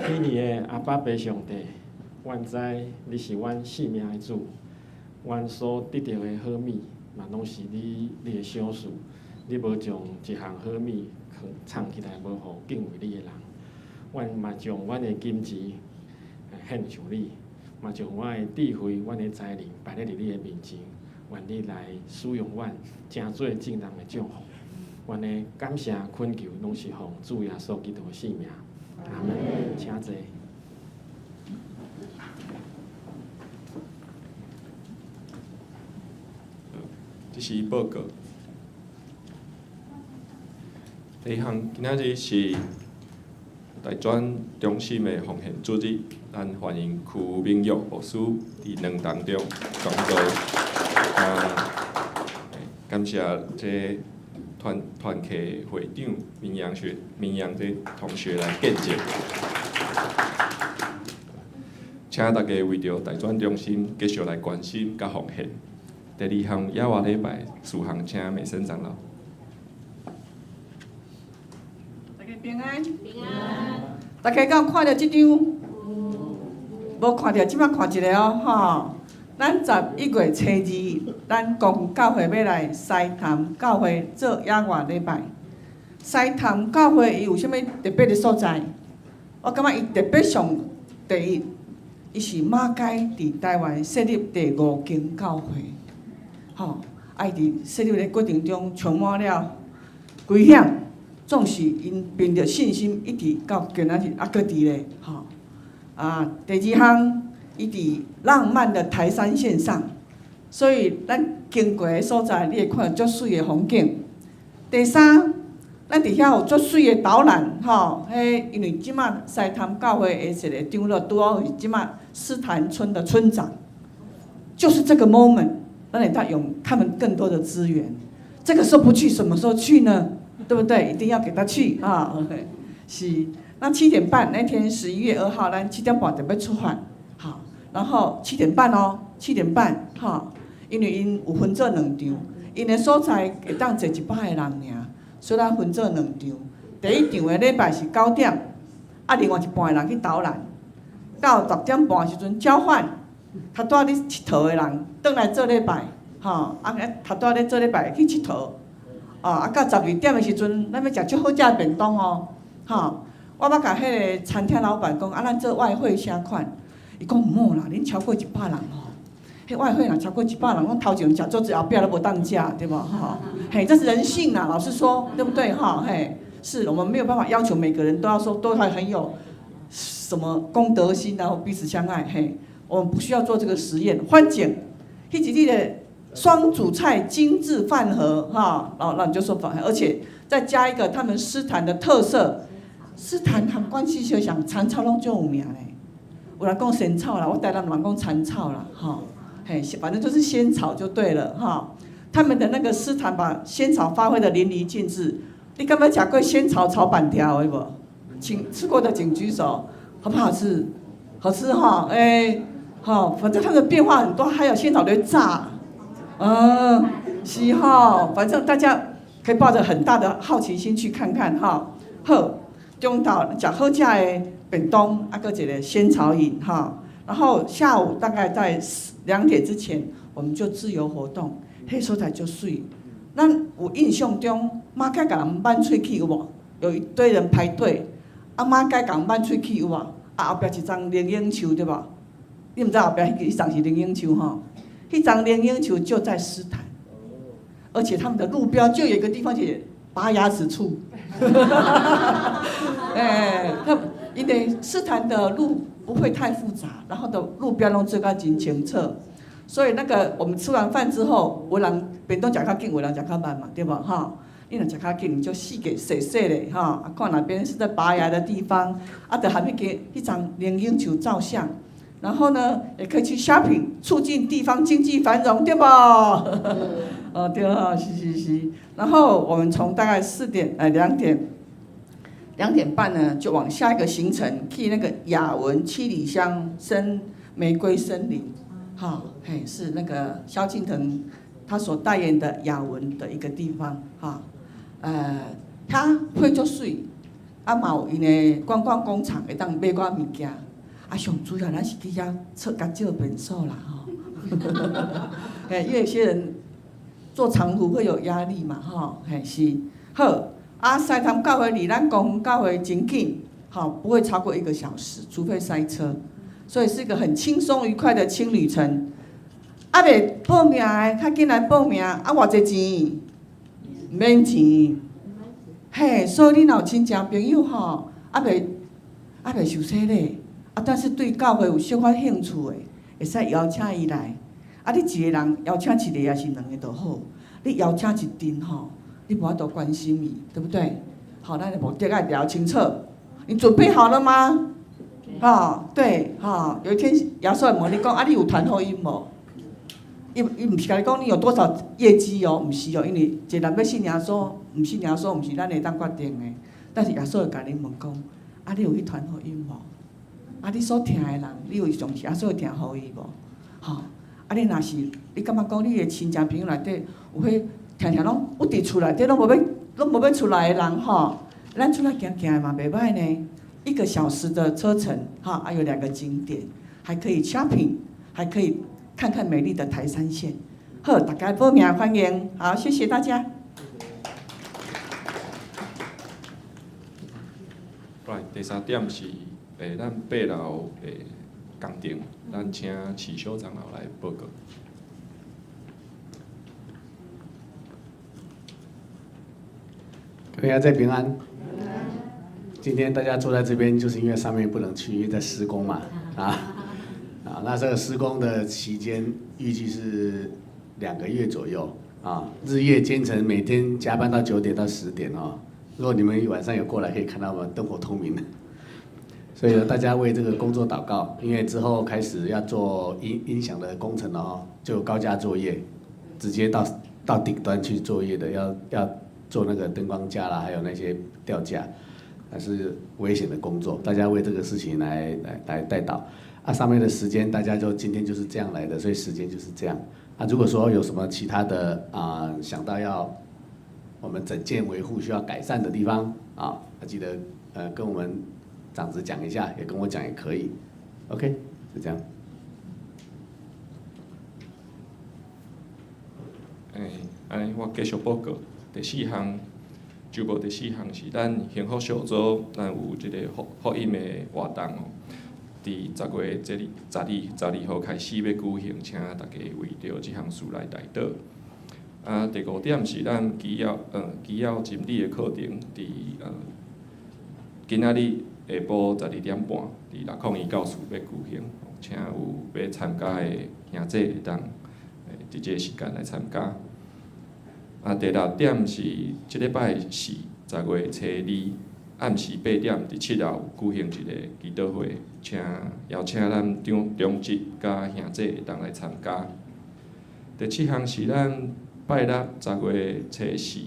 Speaker 5: 天裡的阿爸父上帝，阮知你是阮性命的主，阮所得著的好物嘛，攏是你你的賞賜。你無將一項好物藏起來，無予敬畏你的人。阮嘛將阮的金錢獻上你，嘛將我的智慧、阮的才能擺佇你的面前，願你來使用阮，成做眾人的祝福。阮的感謝懇求，攏是奉主耶穌基督的聖名。阿門。請坐。
Speaker 2: 這是報告。第一項，今仔日是大專中心的奉獻主日，咱歡迎區明玉牧師佇兩當中講道。啊，感謝這團團契會長明陽學明陽這同學來見證。請大家為著大專中心繼續來關心佮奉獻。第二項野外禮拜事項，請美森長老。
Speaker 6: 大家平安。平安。大家敢有看著這張？無看著，這擺看一下哦，吼。咱11月初二，咱公教會欲來獅潭教會做野外禮拜。獅潭教會伊有啥物特別的所在？我感覺伊特別上第一，伊是馬偕佇台灣設立第五間教會，吼，啊伊佇設立的過程中充滿了危險，總是𪜶憑著信心一直到今仔日猶閣佇咧，吼。啊，第二項，伊佇浪漫的台三線上，所以咱經過的所在，你會看著足媠的風景。第三，咱佇遐有足媠的導覽，吼，彼因為這馬獅潭教會的一個長老拄好是這馬獅潭村的村長，就是這個 moment，咱會當用他們更多的資源。這個時候不去，什麼時候去呢？對不對？一定要給他去啊！OK，是。那七點半那天11月2號，咱七點半就欲出發，好，然後七點半哦，七點半，哈，因為𪜶有分做兩場，𪜶的所在會當坐100個人爾，所以咱分做兩場。第一場的禮拜是9點，啊，另外一半的人去投籃，到10點半的時陣交換，頭拄仔咧𨑨迌的人轉來做禮拜，吼，啊，頭拄仔咧做禮拜去𨑨迌，啊，到12點的時陣，咱欲食足好食的便當哦，吼。我捌共彼個餐廳老闆講，啊，咱做外匯啥款？伊講毋好啦，恁超過100人吼，彼外匯若超過100人，攏頭前食足濟，後壁攏無當食，對無吼？嘿，這是人性啦，老實說，對不對？哈，嘿，是我們沒有辦法要求每個人都要說都還很有什麼公德心，然後彼此相愛，嘿，我們不需要做這個實驗。反正彼一日的雙主菜精緻飯盒哈，然後那你就說飯盒，而且再加一個他們獅潭的特色，獅潭和關係就像蟲草攏足有名咧，有人講仙草啦，我台南人講蟲草啦，哈，嘿，反正就是仙草就對了哈。他們的那個獅潭把仙草發揮得淋漓盡致，你敢捌食過仙草炒板條有無？請吃過的請舉手，好不好吃？好吃哈，欸，好，反正它的變化很多，還有仙草的炸。嗯，是哈，反正大家可以抱着很大的好奇心去看看哈。好，中晝食好食的便當，啊，閣一个仙草飲哈。然後下午大概在2點之前，我們就自由活動，彼所在足媠。咱有印象中，馬偕共人挽喙齒有無？有一堆人排隊，啊馬偕共人挽喙齒有無？啊後壁一叢靈隱樹對無？你毋知後壁彼叢是靈隱樹吼？彼叢靈隱樹就在獅潭，而且他們的路標就有一個地方寫拔牙齒處。欸，他因為獅潭的路不會太複雜，然後的路標攏做甲真清楚，所以那個我們吃完飯之後，有人便當食較緊，有人食較慢嘛，對無哈？你若食較緊，你就細給細細咧哈，啊看哪邊是在拔牙的地方，啊，就含彼個彼叢靈隱樹照相。然後呢，也可以去 shopping，促進地方經濟繁榮，對不？哦，對啊，是是是。然後我們從大概4點，2點，2點半呢，就往下一個行程去那個雅文七里香森玫瑰森林，哈，嘿，是那個蕭敬騰他所代言的雅文的一個地方，哈，遐花足媠，啊嘛有𪜶的觀光工廠會當買寡物件。啊，上主要咱是去遐出共借便所啦，吼。因為有些人坐長途會有壓力嘛，吼，嘿是。好，啊，獅潭教會離咱公園教會真近，吼，不會超過一個小時，除非塞車，所以是一個很輕鬆愉快的輕旅程。啊，未報名的，較緊來報名，啊，偌濟錢？毋免錢。嘿，所以你若有親戚朋友吼，猶未受洗禮。啊，但是對教會有小可興趣的，會使邀請伊來。啊，你一個人邀請一個抑是兩個就好。你邀請一陣吼，你無法度關心伊，對不對？好，咱的目的愛聊清楚。你準備好了嗎？哈，對，哈，有一天耶穌會問你講，啊，你有傳福音無？伊毋是共你講你有多少業績哦，毋是哦，因為一個人欲信耶穌，毋信耶穌，毋是咱會當決定的。但是耶穌會共你問講，啊，你有去傳福音無？啊，你所疼的人，你有相信耶穌會疼予伊無？吼，啊，你若是你感覺講你的親戚朋友內底有彼常常攏鬱佇厝內底攏無欲出來的人吼，咱出來行行嘛袂䆀呢。一個小時的車程，哈，還有兩個景點，還可以 shopping，還可以看看美麗的台三線。好，大家報名歡迎，好，謝謝大家。
Speaker 2: 來，第三點是，咱八樓的工程，咱請池小長老來報告。
Speaker 7: 各位阿仔平安。今天大家坐在這邊，就是因為上面不能去，因為在施工嘛，啊，那這個施工的期間預計是2個月左右，啊，日夜兼程，每天加班到9點到10點哦。如果你們晚上有過來，可以看到我們燈火通明的。所以呢，大家為這個工作禱告，因為之後開始要做音響的工程了哦，就有高架作業，直接到頂端去作業的，要做那個燈光架啦，還有那些吊架，還是危險的工作。大家為這個事情來代禱。啊，上面的時間大家就今天就是這樣來的，所以時間就是這樣。啊，如果說有什麼其他的啊，想到要我們整件維護需要改善的地方啊，記得跟我們長子講一下，也跟我講也可以。OK，就這樣。
Speaker 2: 欸，按呢我繼續報告。第四項，週報第四項是咱幸福小組，咱有這個福音的活動哦。佇10月這日12號開始欲舉行，請大家為著這項事來代禱。啊，第五點是咱基要真理的課程，佇今仔日下晡12點半，佇601教室欲舉行，請有欲參加的兄弟會當佇這个時間來參加。啊，第六點是這禮拜四10月初2暗時8點，佇7樓舉行一個祈禱會，請邀請咱長長執佮兄姐會當來參加。第七項是咱拜六10月初4，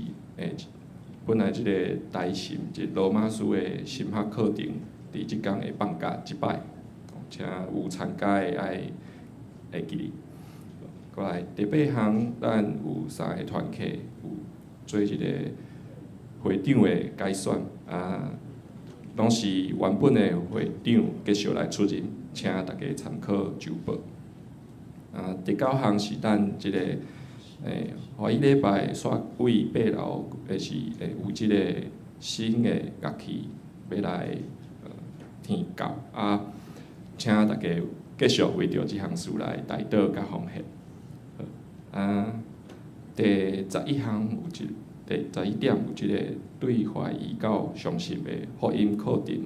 Speaker 2: 本來這個台神這羅馬書的神學課程，佇這工會放假一擺，請有參加的愛會記得。過來第八項，咱有三个團契有做一個會長的改選，啊，攏是原本的會長繼續來出任，請大家參考周報。啊，第九項是咱這個華語禮拜煞位8樓，會是會有這個新的樂器欲來添購，啊，請大家繼續為著這項事來代禱佮奉獻。啊，第11項有一第11點有這個對懷疑到相信的福音課程，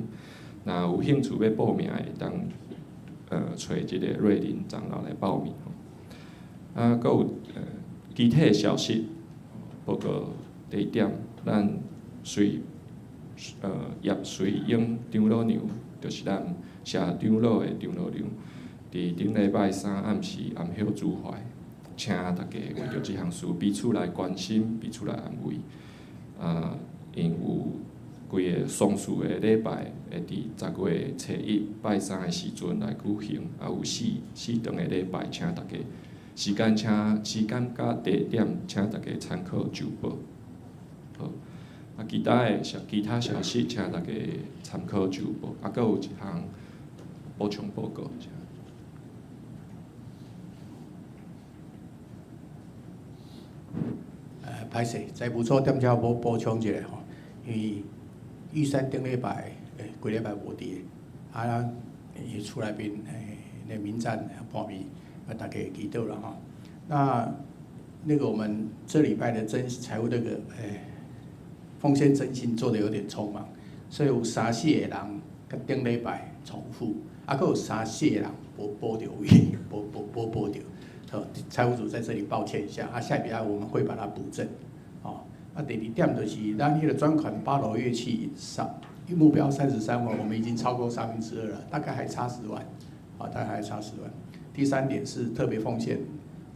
Speaker 2: 若有興趣欲報名的，會當揣這个瑞林長老來報名。啊，閣有其他的消息報告。第一點，咱隨葉隨英長老娘，就是咱社長老的長老娘，佇頂禮拜三暗時暗歇主懷。請大家為著這項事彼此來關心，彼此來安慰。啊，𪜶有規个喪事的禮拜會佇10月初1拜三的時陣來舉行，啊有四四頓的禮拜，請大家時間請時間佮地點，請大家參考周報。好，啊，其他消息，請大家參考周報。啊，閣有一項補充報告。
Speaker 8: 歹勢，財務組踮遮補補充一下吼，因為玉山頂禮拜幾禮拜無佇，啊，伊厝內面那民戰破滅，啊，大家會記得啦吼。那個我們這禮拜的徵財務那個奉獻徵信做得有點匆忙，所以有三四個人佮頂禮拜重複，啊，閣有三四個人無補著位，無補著。好，財務組在這裡抱歉一下，啊，下禮拜我們會把它補正。哦，啊，第二點就是咱彼個專款8樓樂器三目標33萬，我們已經超過2/3了，大概還差十萬，啊，大概還差十萬。第三點是特別奉獻，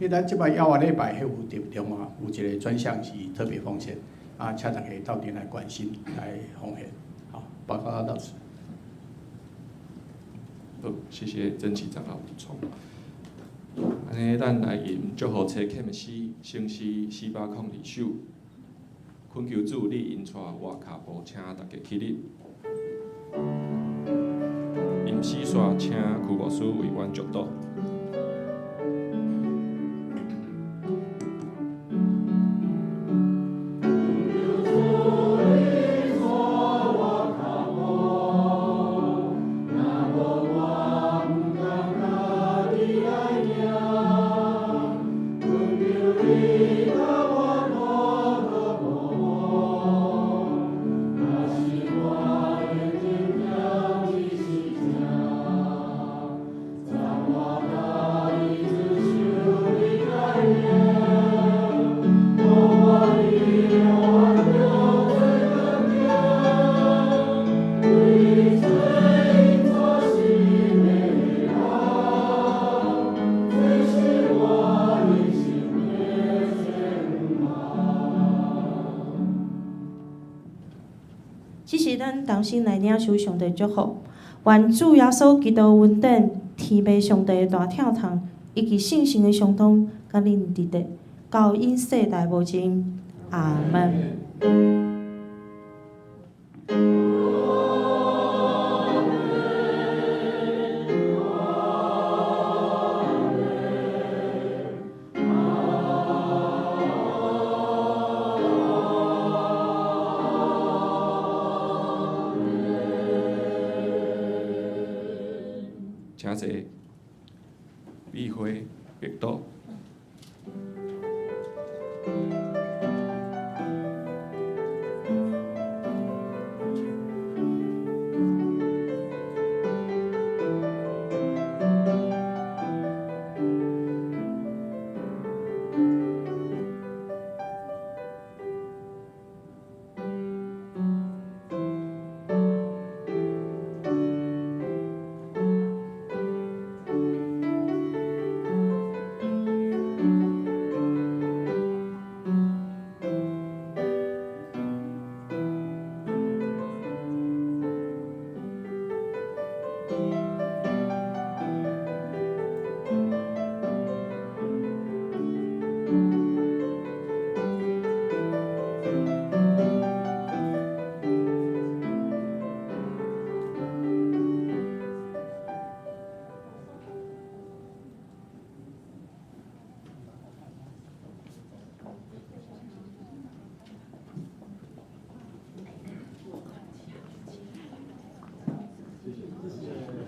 Speaker 8: 因為咱這擺猶仔禮拜彼有特另外有一個專項是特別奉獻，啊，請大家鬥陣來關心來奉獻。好，報告到此。
Speaker 2: 好，謝謝曾啟長老補充。按呢，咱來吟祝福冊欠的詩，聖詩402首。懇求主，你引帶我跤步，請大家起立。吟詩煞，請區牧師為阮祝禱。
Speaker 3: 這時咱同心來領受上帝祝福，願主耶穌基督恩典、天父上帝的大疼痛，以及聖神的相通，佮恁佇佇到永世代無盡。阿門。
Speaker 2: 請坐，美花，默禱。